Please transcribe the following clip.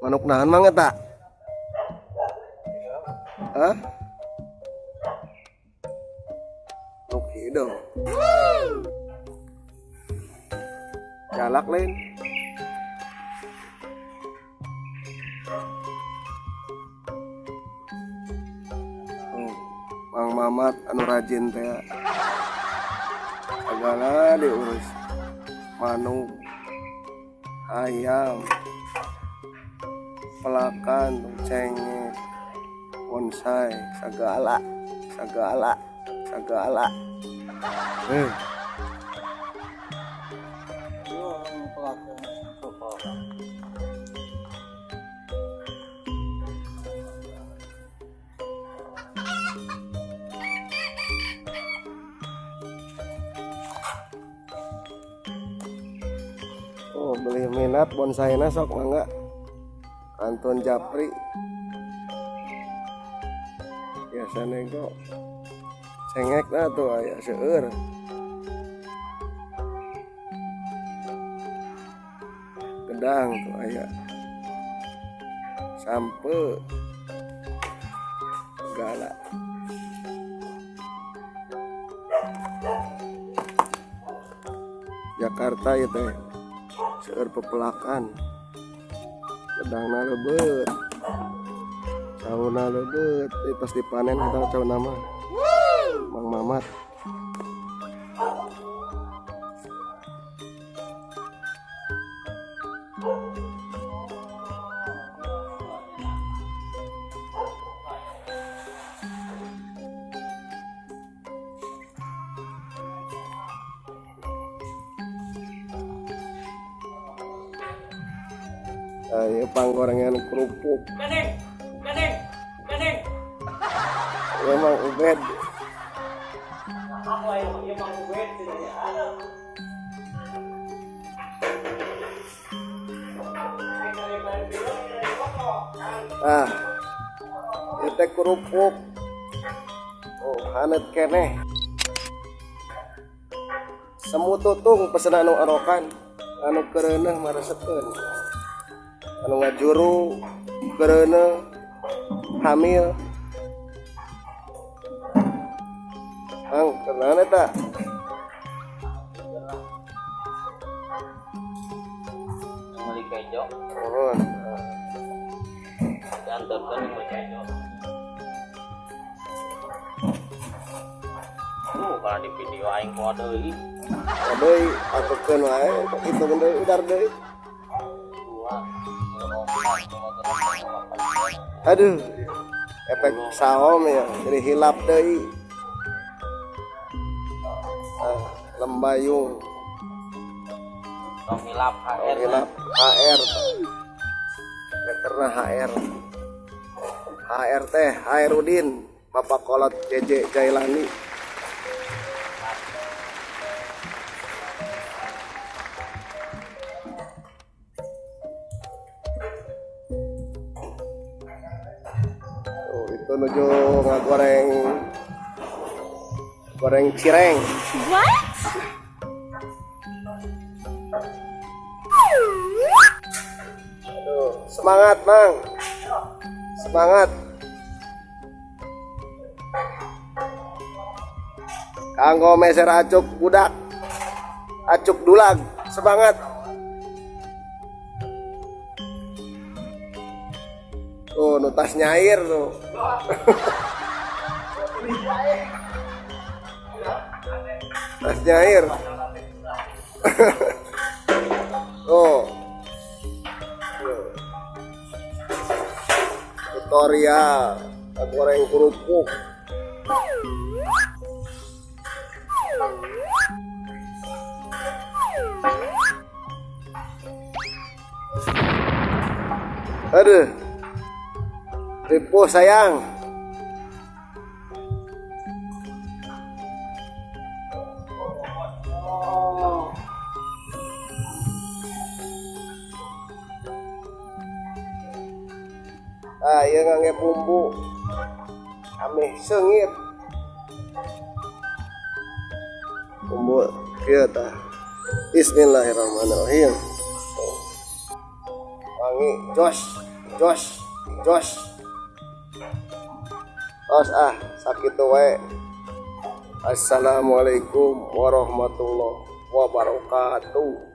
Manuk naon, Mang, eta? Hah? Manuk hideung. Jalak lain. Oh, Mang Mamat anu rajin teh. Segala diurus. Manuk, ayam, pelakan, cengek, bonsai, segala, segala, segala. Eh. Oh, beli minat bonsainya sok mangga. Anton Japri. Biasanya kok cengek nah tuh aya seueur. Gedang tuh aya. Sampe segala. Jakarta ya teh. Seueur pepelakan. Gedangna lebeut. Cauna lebeut, tos dipanen eta cauna mah. Mang Mamat. Ayo panggorengan kerupuk. Gading, gading, gading. Ya Mang Ubed. Aku ayo, ya Mang Ubed tidak ya. Ah, itu kerupuk. Oh, hanet keneh. Semut tutung pesenan anu arokan, anu kereuneuh maresepeun. Anu ngajuru kereuneuh hamil. Ang kenaon eta? Meuli kejo. Mohon. Diantarkeun meuli kejo. Kalau di video aing kuat deui. Deui atukeun wae kitu deui udar deui. Aduh, efek saom ya, jadi hilap deui. Ah, lembayung. Tong hilap HR. Tong hilap HR. Meterna HR. HR teh Hairudin, Bapak Kolot JJ Jailani. Oh, itu nuju ngagoreng goreng cireng. What? Aduh, semangat, Mang. Semangat. Kanggo meser acuk budak. Acuk dulag, semangat. Tuh, nu tas nyair tuh. Tas nyair. Tuh. Tutorial goreng kerupuk. Aduh. Ripuh sayang. Ah, ieu ngangge bumbu. Ameh seungit. Bumbu kieu tah. Bismillahirrahmanirrahim. Wangi jos. Jos, jos. Tos ah, sakitu wae. Assalamualaikum warahmatullahi wabarakatuh.